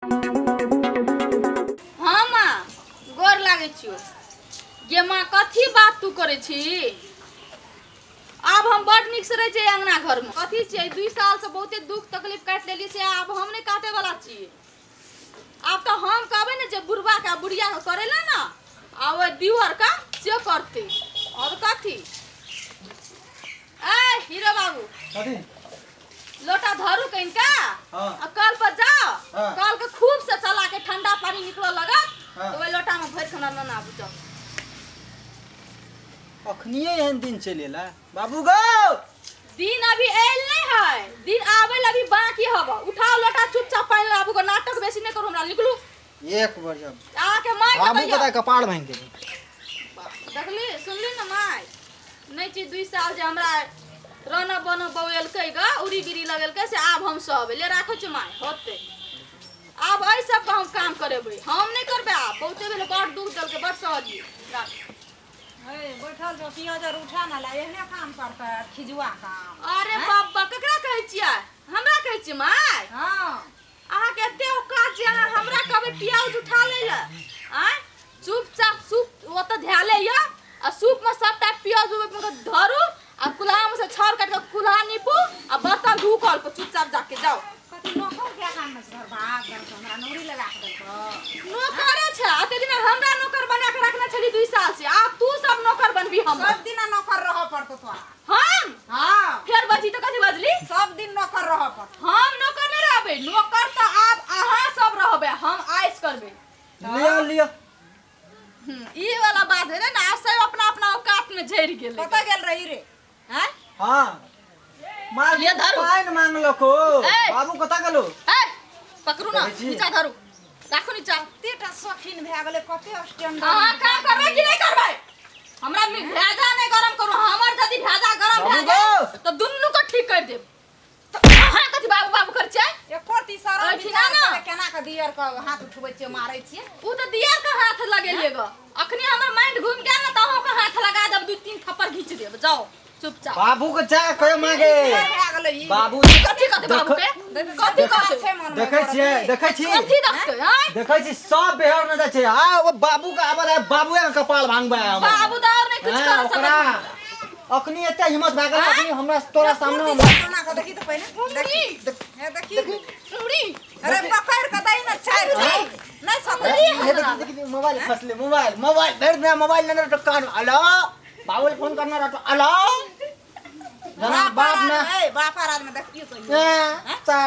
हाँ माँ, गोर लागै छियौ। गे माँ, कथी बात तू करै छी? आब हम बड नीक से रहै छियै अंगना घरमे। कथी छियै, 2 साल से बहुते दुख तकलीफ काटि लेलियै, से आब हम नहि काटे वाला छियै। आब तऽ हम कहबै ने जे बुढ़बा के बुढ़िया के करै ला ने, आ ओहि दिवर के से करतै। और कथी? ए हीरो बाबू, कथी? लोटा धरू कनिका। हाँ। आ कल पर जाओ। हाँ। कल के खूब से चला के ठंडा पानी निकल लगत। हाँ। तो ओहि लोटा में भरि के हमरा नेने आबू जाओ। अखनिए एहन दिन चलि एला बाबू गो। दिन अभी आयल नहीं है, दिन आवे ला अभी बाकी हब। उठाओ लोटा, चुपचाप पानी लाबू गो, नाटक बेसी नहीं करू, हमरा निकलू। एक बार जब आके माय के बाबू कहियो। के कपाड़ भांगि गेलै। देखली सुनली ने माय, नहीं छी 2 साल जे हमरा रन बन बौएलकै ग, उड़ी बिड़ी लगेलकै, से आब हम सब ले राखै छी माय। होते आब एहि सबके हम काम करेबै, हम नहीं करबै। आब बहुते भेलै, बड़ दुख देलकै, बड़ सहलियै। राख। हे, बैठल छौ, पियाज आर उठा ने ला, एहने काम करतै खिजुआ काम। अरे बाबा, ककरा कहै छियै? हमरा कहै छियै माय? हाँ। अहाँके एते औकात जे अहाँ हमरा कहबै पियाज उठा लै लए? आँय, चुपचाप सूप ओतऽ धैले यऽ, आ सूप में सबटा पियाज उप के धरू, आ कुल्हा में से छाउर काटि के कुल्हा नीपू, आ बर्तन धू कल पर चुपचाप जाके जाओ। कथी नौकर के काम में घर भाग देलकौ, हमरा नौकरी लगा के देलकौ। नौकरे छै, अते दिन हमरा नौकर बना के रखने छली 2 साल से, आब तू सब नौकर बनबी हमर। सब दिन नौकर रहऽ पड़तौ तोरा। हम? हाँ। फेर बजी तऽ कथी बजली? सब दिन नौकर रहऽ पड़तौ। हम नौकर नहि रहबै, नौकर तऽ आब अहाँ सब रहबै, हम आइस करबै। लिअ लिअ। ई वाला बात भेलै ने, आब सब अपना अपना औकात में झड़ि गेलै। कतऽ गेल रही रे? हैं? हाँ। मार लिअ धरू। पानि मांगलको। ए! बाबू कतऽ गेलो? ए, पकड़ू ना, देखै छी। नीचा धरू, राखू नीचा। कतेटा शौकीन भए गेलै, कते स्टैंडर्ड। अहाँ काम करबै कि नहि करबै? हमरा भेजा नहि गरम करू, हमर यदि भेजा गरम भए बाबू जाय गो! तऽ दुनू के ठीक करि देब। तऽ अहाँ कथी बाबू बाबू करै छियै? एको तीसरा एहिठिना विचार ना। करै, केना के दियर के हाथ उठबै छियै, मारै छियै? उ तऽ दियर के हाथ लगेलियै ग, अखनी हमर माइंड घूमि गेल ने तऽ अहूँ के हाथ लगा देब, 2-3 थप्पड़ घीच देब। जाओ चुपचाप। बाबू के जा कहियो मांगे। भए गेलै ई। बाबू कथी कहतै बाबू के? कथी कहतै? छै मन में देखै छियै, करतै। देखै छी, कथी देखतै? आँय? देखै छी सब बेहर न जाइ छै। आ ओ बाबू के आबल है, बाबूए के कपाल भांगबै है हमर। बाबू तऽ आओर नहि किछु हैं, कर ओकरा सकत। अखनी एते हिम्मत भए गेल, अखनी हमरा तोरा सामने कुर्ती हमरा सब सोना के देखी तऽ पहिने। देखी। हे देखी। उड़ी। अरे पकड़ के दही ने चारि हाँ? नहि सकै। हे देखी देखी, मोबाइल फसले, मोबाइल मोबाइल भरि दिन मोबाइल लेने रहतो कान। हेलो बाबू फोन करना रहतो। हेलो जना बाप ने ए बाप राज में देखियो कहियो। ए, चा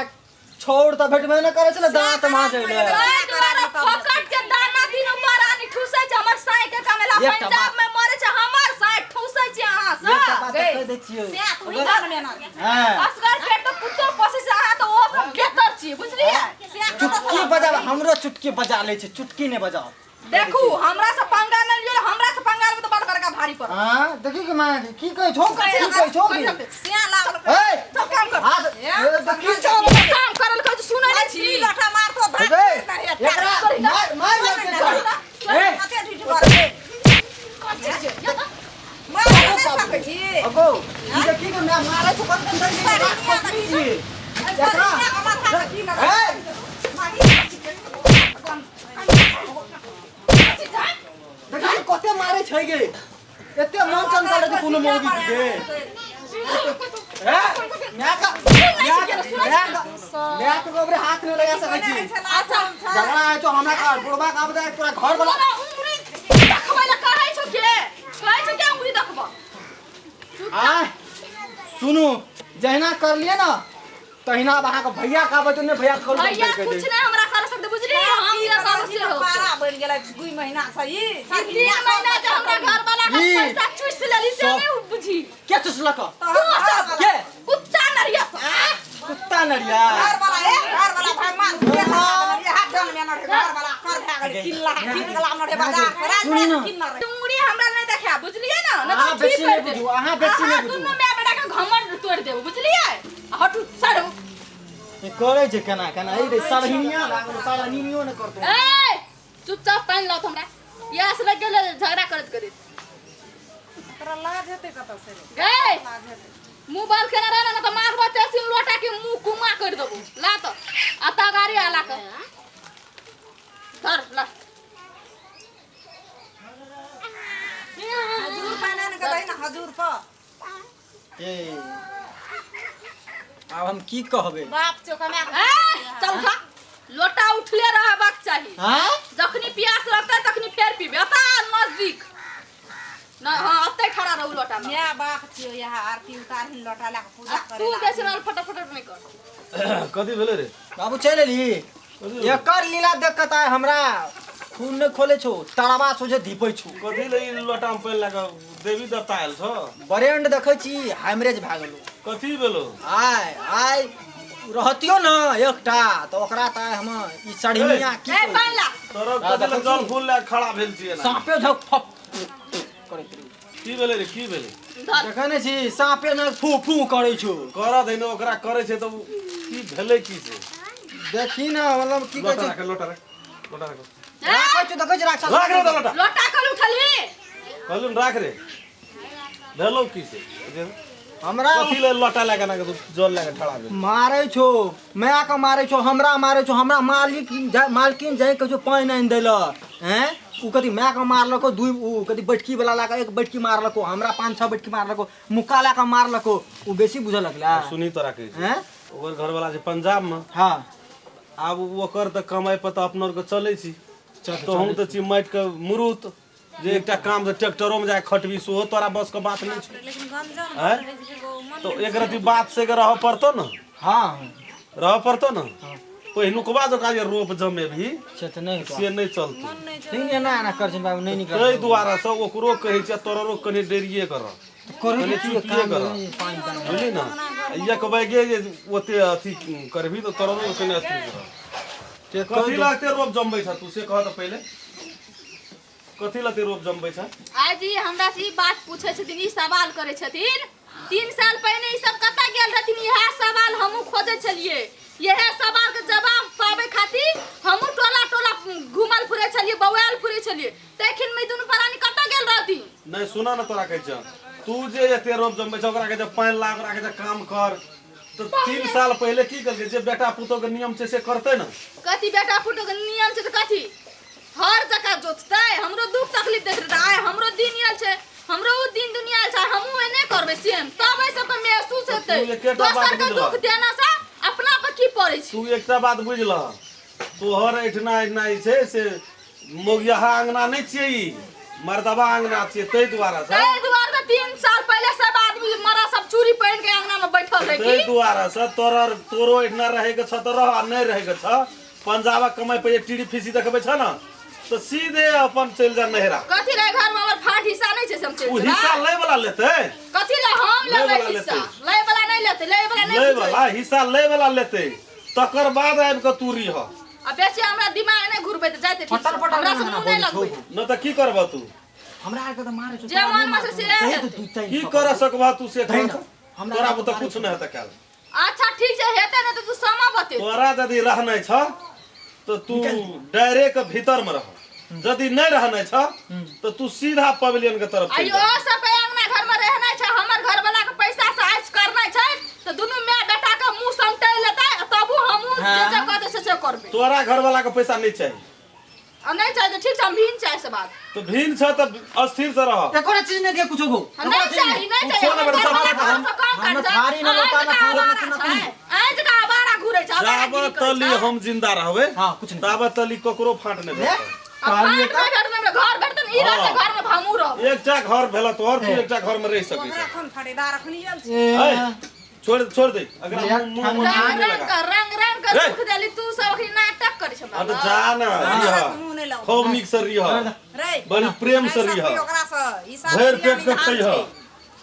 छोड़ तऽ भेटबे नहि करै छै ने, दाँत माजै ले। एहि दुआरे फकट के दाना दिन ऊपर आनि ठूसै छै हमर साँइ के कमेला। एकटा पंजाब बात- में मरे छै हमर साँइ, ठूसै छै अहाँ एकटा सब। बात तऽ कहि दै छियौ। से तू ही जान में ना। हँ, असगर पेट तऽ कुत्तो पोसै छै, अहाँ तऽ ओहो सब बेहतर छी, बुझलियै? से चुटकी बजा, हमरो चुटकी बजा लै छै, चुटकी नहि बजाओ। देखू, हमरा से पंगा नहि लियौ, हमरा से पंगा लेबै तऽ बड़ बड़का भारी पड़त। हाँ, देखी के माँ की कहै छौ, की कहै छौ की? से लागल। ए, सब काम कर। हाथ ए, देखी छौ। काम करल कहै छी, सुनै नहि छी। लोटा मारतो भाग। ए, एकरा मार मार लग छै। ए, कते ढीठ बर मार नहि सकै छी। अगो, ई देखी के मैं मारै छौ, कत कत दै छी। एकरा ए, देखी कते मारै छै गे। एते मन चंचल छै कोनो मौगी के। ए, मैं का मैं का मैं के गोबरे हाथ नहीं लगा सकै छी। अच्छा, झगड़ा है तो हमरा का बुढ़बा का बता पूरा घर वाला। तोरा उंगली देखबै लए कहै छौ के? कहै छौ के उंगली देखबऽ? आ सुनू, जहिना करलिए ना तहिना अब अहाँके भैया कहबै तऽ नहि भैया के कहलकै भैया कहि कुछ दे। नहीं हमरा कर सकते, बुझलियै? हम जे कहब से होतै। पारा बनि गेलै 2 महीना से ई। ई 3 महीना जे हमरा घर वाला के ई। पैसा चूस लेली से सब- नहीं बुझी। के चुसलक? तू सब के? कुत्ता नरिया सब। कुत्ता नरिया। घर वाला ए घर वाला भगवान के साथ ये हाथ जन में न रे, घर वाला कर भए गेलै किल्ला किन गला न रे, बाजार से राज सुनू ना। किन न रे। उंगली हमरा नहीं देखा, बुझलियै ना? न अहाँ तऽ बेसी ठीक नहि कर देब। बुझू, अहाँ बेसी नहि अहाँ बुझू। दुनू माय बेटा के घमंड तोड़ि देब, बुझलियै? हटू सड़ू। ई करै छै केना केना, ई रे सरहिनिया लागल, सरहिनियो नहि करतौ। ए चुपचाप पानि लाउ हमरा, प्यास लागि गेल झगड़ा करैत करैत। तोरा लाज हेतै कतऽ से रे? गै, लाज हेतै? मुँह बंद केने रह ना, तऽ मारबो तेसिन लोटा के मुँह कुमा कर देबो। ला तऽ आ तगारी आला के। ए आब हम की कहबै बाप चो कमा ए चल उठा लोटा उठले रहबाक चाही हाँ जखनी प्यास लगतै तखनी फेर पीबे अता नजदीक न हां अतै खड़ा रहू लोटा में माय बाप छियो यहाँ आरती उतारहिन लोटा लए कऽ पूजा आ करे तू बेसी न फटाफट नहि कर कथी भेलै रे बाबू चलि एली एकर लीला देख कऽ तऽ आइ हमरा खून नहि खोले छौ तड़बा सोझे धीपै छौ कथी ले ई लोटामे पानि लए कऽ देवी देवता आयल छौ ब्रेंड देखै छी हैमरेज भए गेलौ कथी भेलो आइ आइ रहतियो ने एकटा तऽ ओकरा तऽ आइ हम ई सढ़िया की ए कहू? पानि ला तोरा कथी ले जल फूल लए कऽ खड़ा भेल छियै एना? साँपे झक फप करैत रहै की भेलै रे की भेलै धर देखै नहि छी साँपे ने फू फू करै छौ करऽ दही ने ओकरा करै छै तऽ उ की भेलै की से देखी ने मतलब की कहै लोटा छै राख लोटा राख लोटा राख ए, राखै छौ देखै छी राक्षस राख रे तऽ लोटा लोटा कल उठलही कहलहुँ ने राख रे भेलौ की से जे हमरा कथी ले लोटा लए कऽ एना कऽ तू जल लए कऽ ठड़ा भेल मारै छौ मायके मारै छौ हमरा मारै छौ हमरा मालिक मालकिन जाइ कहै छौ पानि आनि दै लए हैं उ कथी मायके मारलको दुइ उ कथी बैठकी वाला लए कऽ एक बैठकी मारलको हमरा पाँच छओ बैठकी मारलको मुक्का लए कऽ मारलको उ बेसी बुझलक ला सुनी तोरा कहै छै हैं ओकर घरवाला छै पंजाब मे हाँ आब ओकर तऽ कमाइ पर तऽ अपनो आरके चलै छी तोहूँ तऽ छी माटिके मुरुत जे एकटा काम से ट्रैक्टरो में जाके खटबी सेहो तोरा बस के बात नहीं छौ लेकिन गंजन आँय? रहै छै एगो मन तो एक रति बात से के रह पड़तो न हाँ रह पड़तो न पहिनुकबा जकाँ जे रोप जमेबही से तऽ नहि हेतौ से नहि चलतौ मन नहि छै नहीं एना एना कर छिन बाबू नहीं निकल ताहि दुआरे से ओकरो कहै छियै तोरो कनि डेरिये कर करै कनि छियै चुपिये काम कर नहीं, पानि तानि बुझली ने आ एक बैगे जे ओते अथी करबही तऽ तोरो कनि अथी कर से कथी लगते रोप जमबै छ तू से कह तऽ पहिले कथी लते रोप जमबै छ आइ जी हमरा से ई बात पूछै छथिन ई सवाल करै छथिन 3 साल पहिने ई सब कतऽ गेल रहथिन? इएह सवाल हमहूँ खोजै छलियै। इएह सवाल के जवाब पाबै खातिर हमहूँ टोला टोला घुमल फिरै छलियै, बौआयल फिरै छलियै। तखन में ई दुनू प्राणी कतऽ गेल रहथिन? नहि, सुन ने, तोरा कहै छौ, तू जे एते रोप जमबै छ, ओकरा कहै छै पानि ला, ओकरा कहै छै काम कर, तऽ 3 साल पहिले की केलकै? जे बेटा पुतोह के नियम छै से करतै ने। कथी बेटा पुतोह के नियम छै? तऽ कथी हर जगह जोततै? हमरो दुख तकलीफ देख रहै। आइ हमरो दिन आयल छै, हमरो उ दिन दुनिया आयल छै, हमहूँ एने करबै सेम, तब एहि सबके महसूस हेतै। तू एकेटा बात दोसर के बुझलह। दुख देना से अपना पर की पड़ै छै? तू एकटा बात बुझलह, तोहर एहिठिना एहिठिना जे छै से मोगियाहा अंगना नहि छियै, ई मर्दबा अंगना छियै, ताहि दुआरे से ताहि दुआरे तऽ 3 साल पहिले सब आदमी मरा सब चूड़ी पहिन के अंगना में बैठल रहे। ताहि की दुआरे से तोहर तोरो एहिठिना रहैके छ तऽ रह, आ नहि रहैके छ, पंजाबक कमाइ पर जे टीरी फीसी देखबै छ ने, तऽ सीधे अपन चलि जा नैहरा। कथी रहे घर में? हमर फाट हिस्सा नहि छै से हम चलि ओ जेबै? हिस्सा लै वाला लेतै। कथी ले हम लै लेबै वाला हिस्सा? लेतै। लै वाला नहि लेतै, लै वाला नहि लै बुझै। वाला हिस्सा लै वाला लेतै, तकर बाद आबि कऽ तू रिह। आ बेसी हमरा दिमाग नहि घुरबै तऽ जाइते ठीक फटल छै। फटल हमरा से ना मुँह नहि बोलै छौ। लगबै। नहि तऽ की करबह तू? हमरा आरके तऽ मारै छौ। जे मन मे छै से दही हेतै। तऽ दू चारि की थप्पड़। कर सकबह तू से दही कर। ने। हमरा तोरा आरके बुते मारै कुछ नहि हेतै काल्हि। अच्छा ठीक छै, हेतै नहि तऽ तू समा बते। तोरा यदि रहनाइ छ तऽ तू डायरेक्ट भीतर में रह, यदि नहि रहनाइ छ तऽ तू सीधा पवेलियन के तरफ चलि आइयो जा। सब के अंगना घर में रहना छै, हमर घर वाला के पैसा से ऐश करना छै, तऽ दुनू माय बेटा के मुंह समटै लेतै आ तबू हमहूँ जे जे कहतै से से करबै। तोरा घर वाला के पैसा नहि चाही। आ नहि चाही तऽ ठीक छै, हम भिन चाहे से बात। तऽ भिन छ तऽ अस्थिर से रह। एकोटा चीज नहि दिया कुछो गो। आ नहि चाही, नहि चाही। कुछो नहि हमर बेटा, घर वाला सब घर से कम हम कर थारी न लोटा न थारी न न छै आइ जका आवारा घुरै छै, आवारा जाबत गिरी करै तली छै। हम जिंदा रहबै, हाँ, कुछ नहीं। ताबत तली ककरो फाट नहि ले। भेटतै। आ फाट नहि भेटतै, हमरा घर भेटतै ने, ई रहतै घर में हमहूँ रहबै। एकटा घर भेल तोहर, तू एकटा घर में रहि सकै हमरा छ। कोन फरेदार अखनी आयल छै? ए, छोड़, छोड़ दे अगर यार, मुंह मुंह रंग नहीं रंग लगा। कर रंग रंग कर रे। दुख देली तू सब, अखनी नाटक करै छै हाँ हमरा तऽ जा ना, हमरा रिह। से मुंह नहि लगौ। खूब नीक से रिह। रे बड़ी प्रेम से नहीं रिह। सकबी ओकरा से ई सब भरि पेट के निधान खैह, छै।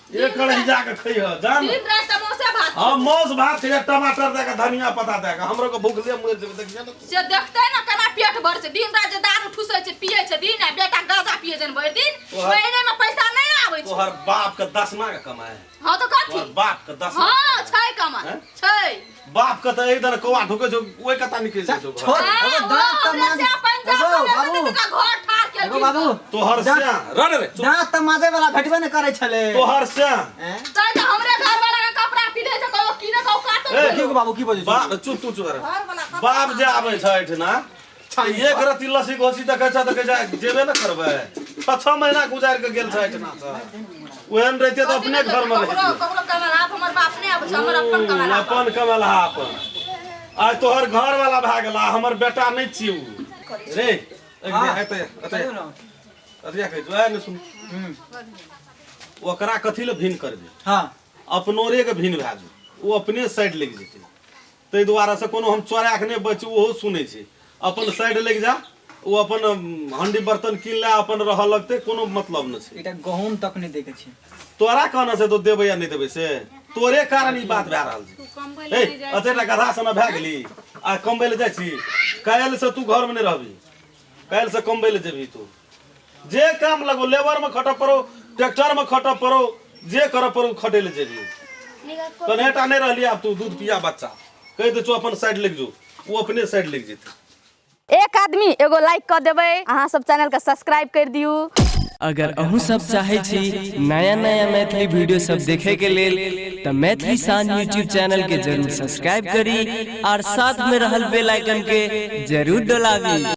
एक कढ़ाई जाके खैह, जा ने। दिन रात समोसा भात। हाँ, मांस भात खैह, टमाटर दे के, धनिया पत्ता दे के, हमरो के भूख ले मरि जेबै, देखिए ने। से देखते ने केना पेट भर छै। दिन रात जे दारू ठुसै छै, पियै छै दिन, आ बेटा गांजा पियै छै भरि दिन। महीने में पैसा नहि आबै छै। तोहर बाप के दसमा के कमाए? हाँ तऽ कथी? तोहर बाप के दसमा? हाँ छै, कमाइ हैं? छै। बाप के तऽ एक दिन कौआ ढुकै छौ, ओहि कता निकलि जाइ छौ घर। छोड़। हाँ, एगो वो दाँत तऽ हमरे माज से पंजाब एगो में बाबू। रहतै तऽ घर ठाढ़ एगो केलखिन। बाबू। तोहर दाँत- स्या रह रे, चुप। दाँत तऽ माजे वाला भेटबे नहि करै छलै। तोहर स्या हैं? तैं तऽ हमरे घर वाला के कपड़ा पिन्है छै, कहियो किने कऽ काटल। ए, की गो बाबू, की बजै छी? बाप, चुप, तू चुप रह। घर वाला कपड़ा बाप जे आबै छै एहिठिना तऽ एक रत्ती लस्सी घोसी देखै छै तऽ कहै छै जेबे ने करबै। 6 6 महीना गुजारि के गेल छै एहिठिना से। ओहन रहते तऽ अपने घर में ककरो रहते। ककरो कमेला आप हमर बाप नहि आबै छै, हमर अपन कमेला। अपन कमेला अपन। आइ तोहर घर वाला भए गेला, हमर बेटा नहि छी उ रे। हाँ। एते एते। कहियौ ने। अथिया कहै छौ, आइ ने सुन। ओकरा कथी लए भिन्न करबै? हाँ। अपनोरे के भिन्न भए जो, ओ अपने साइड लागि जेतै। ताहि दुआरे से कोनो हम चोरा के नहि बची, ओहो सुनै छै। अपन साइड लागि जा, ओ अपन हंडी बर्तन कीन ले, अपन रहऽ लगतै, कोनो मतलब नहि छै। एकटा गहूम तक नहि दैके छै। तोरा कहना छै तो देबै या नहि देबै, से तोरे कारण ई बात भए रहल छै। ए अतेटा गधा सना भए गेली आ कमबै लए जाइ छी। काल्हि से तू घरमे नहि रहबी, काल्हि से कमबै लए जेबही तू। जे काम लगो, लेबर में खटऽ पड़ो, ट्रैक्टर में खटऽ पड़ो, जे करऽ पड़ो, खटे लए जेबही। कन्हेटा नहि रहली आब तू दूध पिया बच्चा। कहि दै छौ अपन साइड लागि जो, ओ अपने साइड लागि जेतै। एक आदमी एगो लाइक कऽ देबै, अहाँ सब चैनल के सब्सक्राइब कर दियू। अगर अहूँ सब चाहै छी नया नया मैथिली वीडियो सब देखे के लेल तऽ मैथिली शान यूट्यूब चैनल के जरूर सब्सक्राइब करी और साथ में रहल बेल आइकन के जरूर डोलाबी।